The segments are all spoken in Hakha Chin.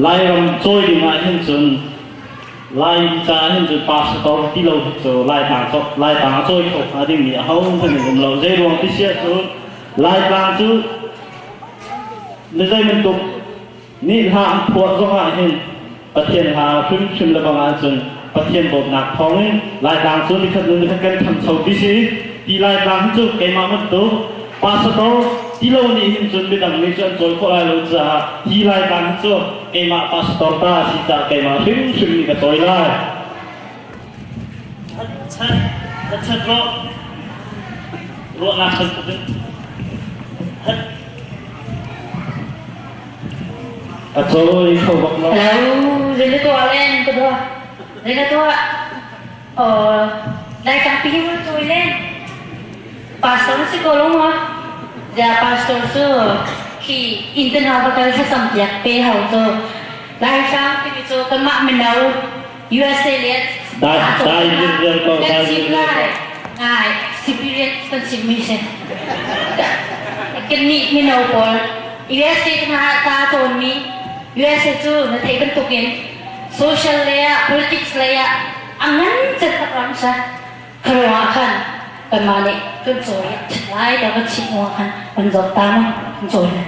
Lairam cawi ding ah hin cun Lai ca hin cun pastor ti lo hi cu Laitlang Laitlang a cawi kho hnga dingmi aho hmanh an um lo. Zei ruang ti si ahcun Laitlang cu mi zei bantuk nih hla an phuah zong ah hin Pathian hla hrimhrim le bang ahcun Pathian dawtnak thawngin Laitlang cu nikhat nu nikhat kan thancho ti si ti Laitlang hi cu keimah bantuk pastor ti lo nih hin cun midang nih cu an cawi khawh lai lo caah hi Laitlang hi cu keimah pastor ta si caah keimah hrimhrim nih ka cawi lai. Chat chat rawh ruahnak bantukin A cawi kho bak lo. Hello, zei na tuah len ka dua. Zei na tuah? Oh, lai tampi hi mun cawi len. Pastor si ko lo ma? Ja pastor cu khi internet va kal thlacam piak pe hau cu. Lai hrang timi cu kanmah mino USA le Dai dai virvial ko dai virvial ko. Ngai experience kan chimmi si. Kannih mino pawl USA hna ta cawnmi USA cu na theih bantukin social lei ah politics lei ah a ngan cet tak ram sa kharuang ah khan kanmah nih kan cawi lai ta kan chim ah khan kan zawt ta ma kan cawi lai.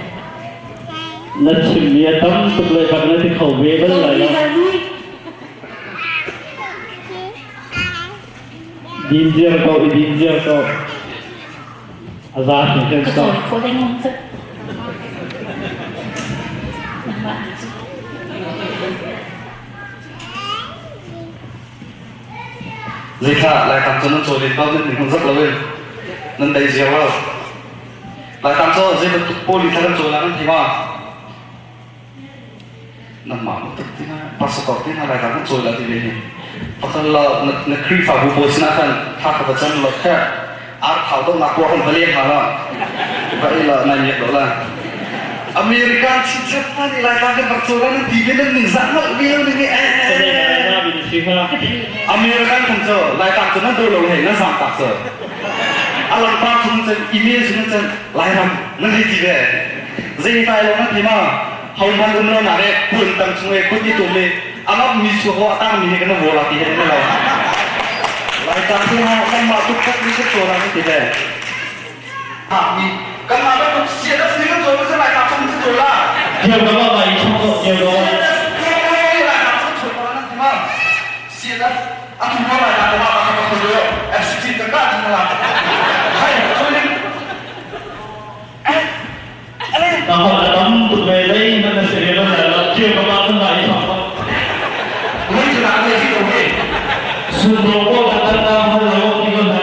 Na chimmi a tam tuk le bak na ti kho ve bal lai lo. Din ziar ko, i din ziar ko. A za hring Ka cawi kho ding cu. Zeikha Laitlang cu nan cawi len ko nan hmun zak loin nan dai ziar lo. Laitlang cu zei bantuk pawli thla kan cawi la nan ti ma? Nangmah bantuk ti na pastor ti na Laitlang kan cawi la ti ve hi. Pakhat la na Khrihfabu pawl sinah khan tha ka va cam lo kha ar thau dawh nak kan va leng hna la va ei la nai miak lo la American chinchat hna nih Laitlang kan rak cawi la nan ti ve nan ning zah nolh ve lo ning American kan cu Laitlang cu nan do lo hei nan zang tak cu alangpa chung cun email chung cun Lairam nan hei ti ve zei tai lo nan ti ma ho man um lo na re kun tang chung e kut i tum i amap mi su ho atang mi he kan vola ti he ne lo Laitlang cu ha kan mah tuk tak mi kan cawl nan ti ve ha mi kan mah bantuk sia da si kan cawl kan Laitlang chung kan cawl la Thiam ka ba mai chung ko thiam ko. Sia da a tu ko lai na ko ma ka ka ko FCT ka ka ti na hai chunin Na ho na tam tuk ve lei nan na si ve ban la thiam ka ba kan mai chung ko. Lui chu na ne si ko he Sun ro ko ka tan na hal lo ti ko na.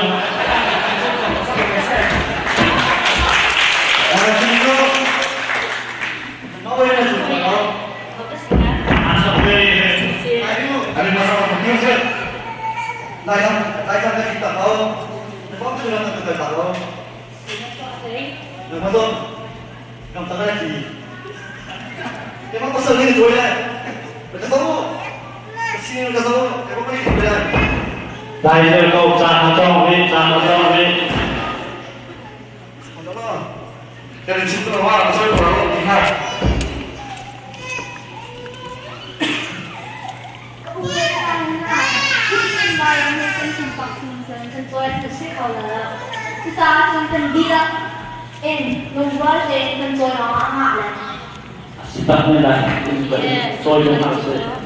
Dai zel ko caan a cawng rih caan a cawng rih. Cucaah cun kan dihlak in lungrual tein kan cawi awk ah ngah le. Tak ne lai. Cawi lung hna sih.